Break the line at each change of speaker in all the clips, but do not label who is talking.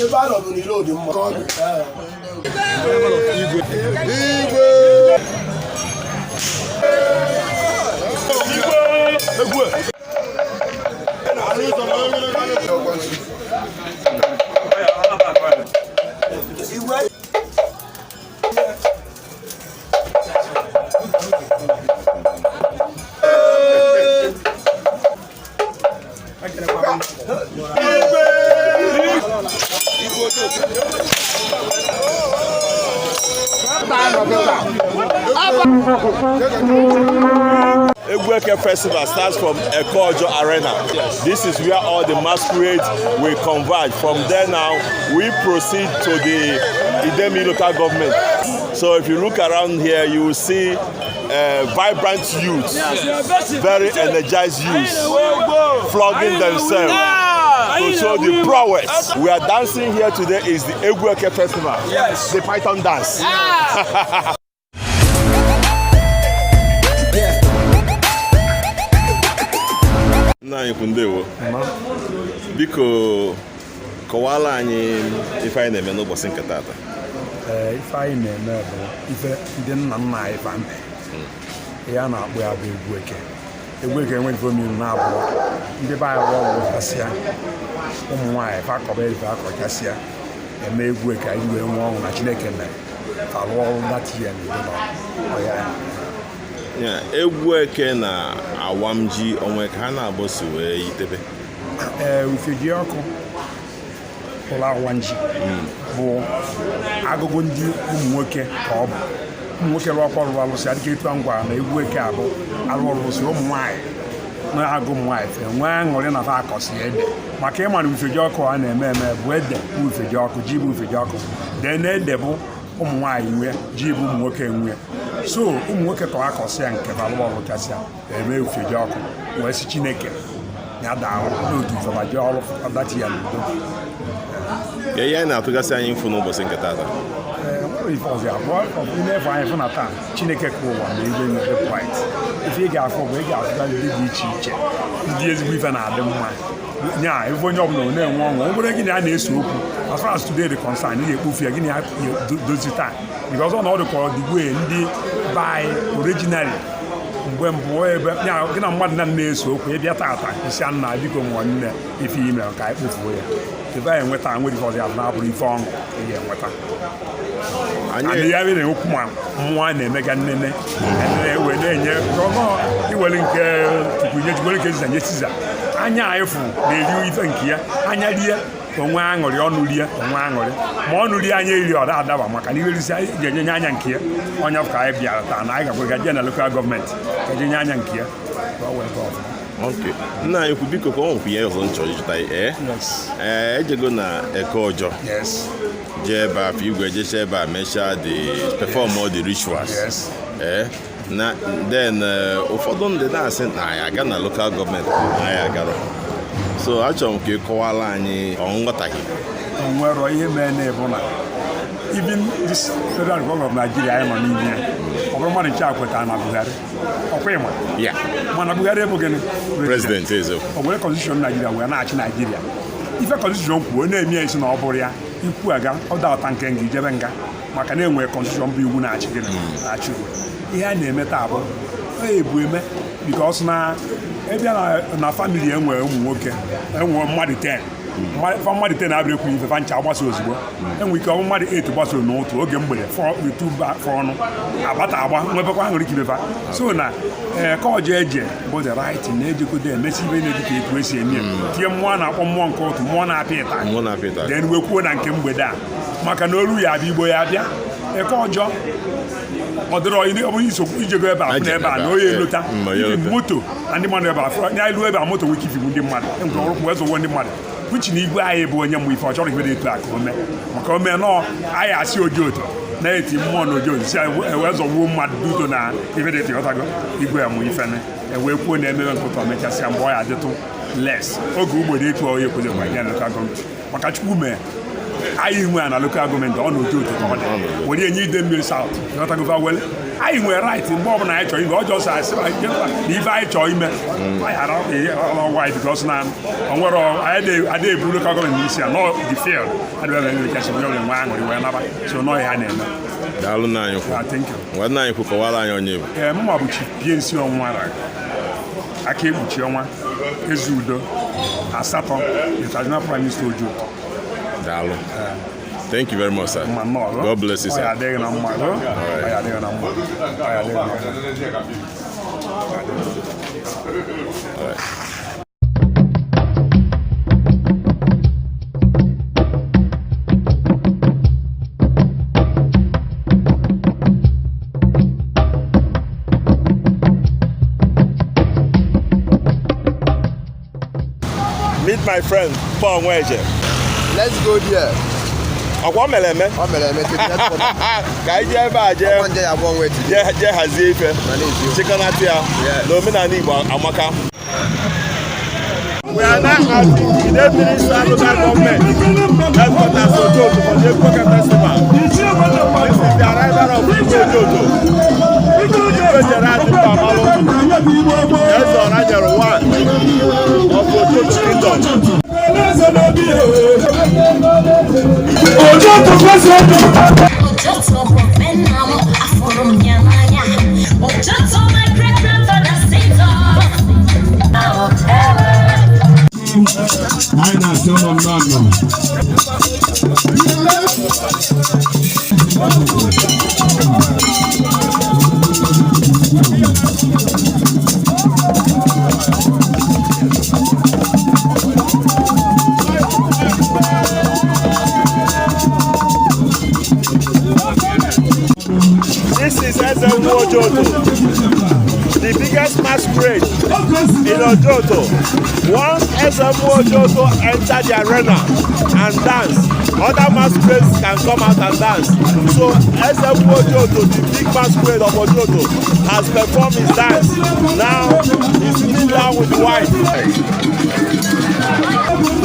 Ebe a nọ bụ n'ilo dị mma. Ee.
Egwu Eke Festival starts from Eke Ojo Arena. This is where all the masquerades will converge. From there now, we proceed to the Idemili local government. So if you look around here, you will see vibrant youths, very energized youths, flogging themselves to show the prowess. We are dancing here today is the Egwu Eke Festival,
Yes.
the Python dance. Nna anyị kwu, ndewo. Biko kọwala anyị ife anyị na-eme n'ụbọchị nke taata.
Ee, ife anyị na-eme bụ ife ndị nna nna anyị fa mee. Ihe a na-akpọ ya bụ egwu eke. Egwu eke enwe ife omimi na abụọ. Ndị be anyị rụọ ọrụ gasịa, ụmụ nwaanyị fa akọba ife akọchasịa, eme egwu eke anyị wee nwee ọṅụ na Chineke mere fa rụọ ọrụ that year n'udo na ọya ya.
Ya, egwu eke na awam ji onwe ka ha na-abụ si wee yitebe?
Ee, Ufejiọkụ ụlọ awanji bụ agụgụ ndị ụmụ nwoke, ka ọ bụ ụmụ nwoke lụọ ọkwa ọrụ alụsị adịka etu a ngwa na egwu eke abụ alụ ọlụsị ụmụ nwaanyị na-agụ ụmụ nwaanyị fe nwee aṅụrị na fa akọsi ede, maka ịma na Ufejiọkụ a na-eme eme bụ ede bụ Ufejiọkụ, ji bụ Ufejiọkụ, dee na ede bụ ụmụ nwaanyị nwee, ji bụ ụmụ nwoke nwee. So ụmụ nwoke ka ọ akọsị ya nke fa lụọ ọrụ kasịa, eme Ufejiọkụ wee sị Chineke ya daa n'otu fọba ji ọrụ ọdachi ya n'udo.
Ka ihe anyị na-atụgasị anyị mfu n'ụbọchị nke taata?
Ee, nwere ife ọzọ abụọ ọ bụ n'efe anyị fụ na taa Chineke ka ụwa na igwe nwere bright. Ife ị ga-afụ bụ ị ga-afụga ndị dị iche iche, ndị ezigbo ife na-adị mma nya ife onye ọbụla ọ na-enwe ọṅụ. Ọ bụrụ gị na ya na-ese okwu, as far as today dị concern, ị ga-ekpofu ya, gị na ya dozi taa, because ọ na ọ dị ka ọ dị wee ndị be anyị originally mgbe mbụ ebe ya gị na mmadụ na na-ese okwu, ịbịa tata isi nna, biko nwa nne, ife ime ka anyị kpofuo ya. Ife anyị enweta nwere ife ọzọ ya bụ na-abụrụ ife ọṅụ ị ga-enweta.
Anyị
ya mere okwu ma mmụọ a na-emega nnene nnene wee na-enye ọgọ iwere nke Chukwu nye Chukwu, nke Siza nye Siza. Anya anyị fụ na-eri ife nke ya, anya rie onwe aṅụrị, ọnụ rie onwe aṅụrị, ma ọnụ rie anya eri ọ adaba, maka na iwerisi anyị ga-enye nye anya nke ya. Ọnya ka anyị bịara taa na anyị gakwa gaje na local government ka je nye anya nke ya ka ọ wee gaa ọfụma.
Ok, nna anyị kwu, biko ka ọ nwekwa ihe ọzọ m chọrọ ịjụta ya. Ee. Ee, ejego na Eke Ọjọ, jee ebe a igwe jecha ebe a, mechaa the perform all the rituals. Ee, na then ụfọdụ ndị na-asị na anyị aga na local government, na anyị agarọ, so achọrọ m ka ị kọwara anyị ọ nghọtaghị.
Onwero ihe mee na-ebu na even this Federal Republic of Nigeria anyị nọ n'ime ya, ọ bụrụ mmadụ nche a kwetara na Buhari ọkwa ịma mana Buhari abụghị
president, eziokwu.
O were constitution Naijiria wee na-achị Naijiria. Ife constitution kwuo na-eme ya isi na ọ bụrụ ya ikwu aga ọ data nke nga ijebe nga, maka na enwere constitution bụ iwu na-achị gị na-achị uwe. Ihe a na-eme taa bụ ebu eme because na ịbịa na family enwere ụmụ nwoke, enwere mmadụ 10. Fa mmadụ 10 abịa ekwu ife fa ncha agbasa ozugbo. Enwere ike ọ bụ mmadụ 8 gbasoro n'otu oge mgbede fọ fọ ọnụ agbata agba nwebekwa aṅụrị ka ibefa. So na ee, ka ọjọọ eje bụ the right thing na-ejegodo emesi ibe na-eji ka etu esi eme ya, tinye mmụọ a na-akpọ mmụọ nke ụtụ, mmụọ na-apịa ịtarị.
Mmụọ na-apịa ịtarị.
Then wee kwuo na nke mgbede a, maka na olu ya abịa, igbo ya abịa eke ọjọọ ọ dịrọ ọ bụrụ isokwu ijego ebe a fụ na ebe a na onye elota.
Mma, ya
ibi
elota.
Moto na ndị mmadụ ebe a fụrụ na elu ebe a, moto nwere ike ifigbu ndị mmadụ, enwere ọrụ wee zọgbuo ndị mmadụ uche na igwe anyị bụ onye mmụ ife ọ chọrọ ife dị etu a ka o mee, maka o mee nọọ anyị asị oji oto na-eti mmụọ na oji oto si wee zọgbuo mmadụ duto na ife dị etu. Ịghọtago? Igwe mụ ifene ewee kwuo na emebe nkụtọ mechasịa mgbe ọ ya adịtụ les oge ugbo dị etu onye kwezikwa ya na local government, maka Chukwu mee Anyị nwe na local government, ọ na Ojoto ka ọ dị were enye Idemmiri South. Ghọtagova wele anyị nwere right mgbe ọbụla anyị chọrọ ime ọjọọ sọ asị na ife anyị chọrọ ime anyị ghara ọgwa anyị, because na o nwere anyị ada ebu local government n'isi ya nọ the field adịghị eme kasị onye ọbụla nwe aṅụrị wee naba so nọ ihe a na-eme.
Daalụ nna anyị ukwu.
Ah, thank you.
Nwa nna anyị ukwu, kọwara anyị onye bụ.
Ee, mụnwa bụ Chief PNC Ọnwara aka ekpuchi ọnwa eze udo asatọ, the traditional prime minister Ojoto.
Daalụ. Thank you very much, sir.
Mma nnọọ.
God bless you,
Ọ ya
sir.
adịghị na mma. Ọ ya adịghị na mma. Ọ ya adịghị na mma.
All right. Meet my friend Paul Nweje.
Let's go there.
Ọkwa o mere eme.
Ọ mere eme to the headquarter.
Ka anyị jee ebe a jee
Ọkwa nje ya abụọ nwee today.
jee jee hazie ife.
Ma na-ezi.
Chịkọnata ya
Yes.
na omenala Igbo amaka. We are now at the Idemili South Local Government headquarters, Ojoto, for the Ekwuoke Festival. This is the arrival of Igwe Ojoto. Igwe Gerard Mbamalu, Eze Orajero one of Ojoto Kingdom.
Ojoto bụ nna m, afụrụ m ya n'anya. Ojoto, my great grandfather saved us.
Anyị na-asị ụlọ nnọọ.
This is Eze Ojoto, the biggest masquerade in Ojoto. Once Eze Ojoto enter the arena and dance, other masquerades can come out and dance. So Eze Ojoto, the big masquerade of Ojoto, has performed his dance. Now he's sitting down with the wife.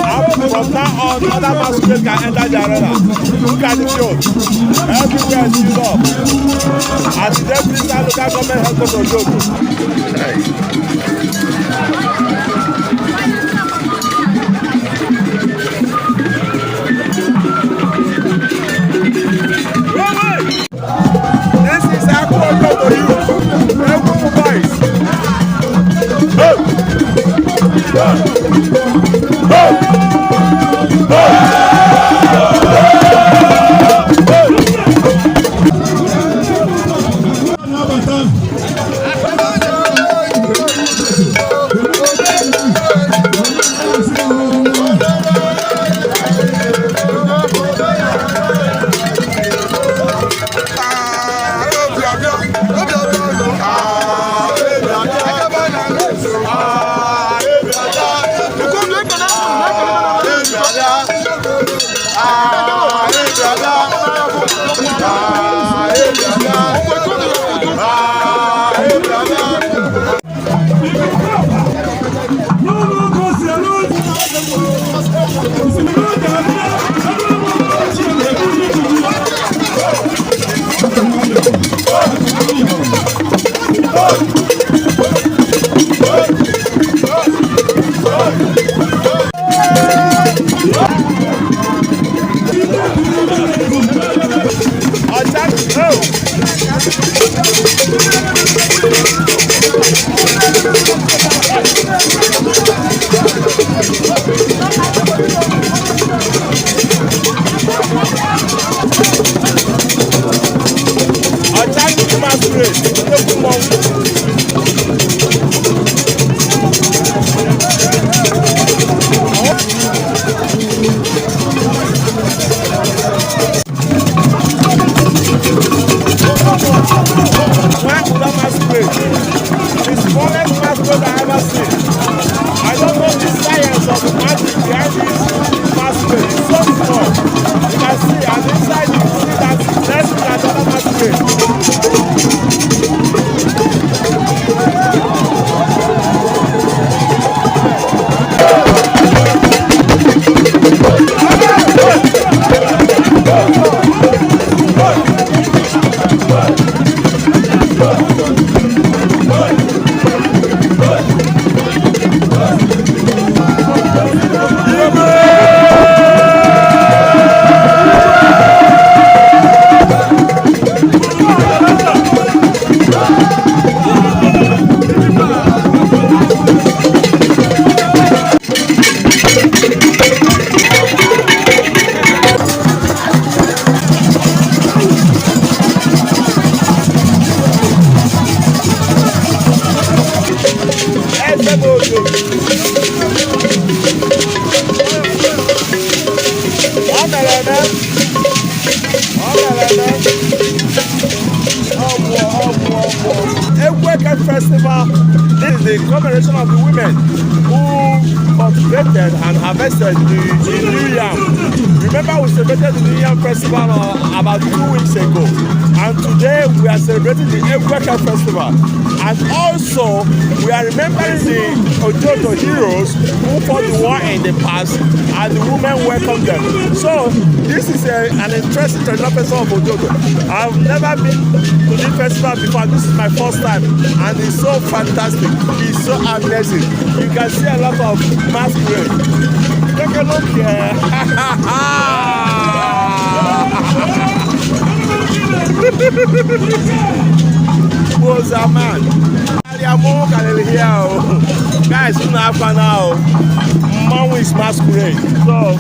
And from now on, other masquerades can enter the arena. Look at the field. Everywhere is filled up. At the Deputy Local Government Headquarters, Ojoto. This is Aku Ojoto youth. Ewu boys. Hey! Hey! Attack! Oh! mere eme. Ọ mere eme. Ọ mụọ, ọ mụọ, ọ mụọ. Egwu Eke Festival, this is the commemoration of the women who cultivated and harvested the new yam. Remember, we celebrated the New Yam Festival about 2 weeks ago, and today we are celebrating the Egwu Eke Festival. And also, we are remembering the Ojoto heroes who fought the war in the past, and the women welcomed them. So, this is an interesting traditional festival of Ojoto. I've never been to this festival before. This is my first time, and it's so fantastic. It's so amazing. You can see a lot of masquerade. Take a look here. Was man. Karịa karịrị here o. Guys, unu afa na o. Mmanwụ is masquerade. So,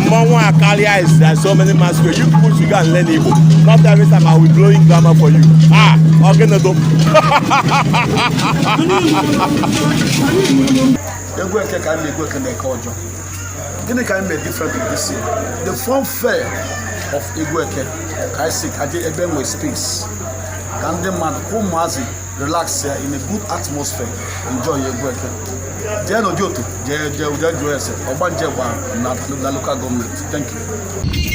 mmanwụ akarịa is, there are so many masquerade. You people should go and learn Igbo. Not every time I will be blowing grammar for you. Ah, Ogenedo.
Egwu Eke ka anyị na-egwu eke na Eke Ọjọọ. Gịnị ka anyị mere different this year? The fun fair of Egwu Eke, ka anyị si ka je ebe nwee space ka ndị mmadụ, ka ụmụazị relax ya in a good atmosphere, enjoy Egwu Eke. Jee n'Ojoto, jee jee jee jụọ ese ọgbanje gba na local government. Thank you.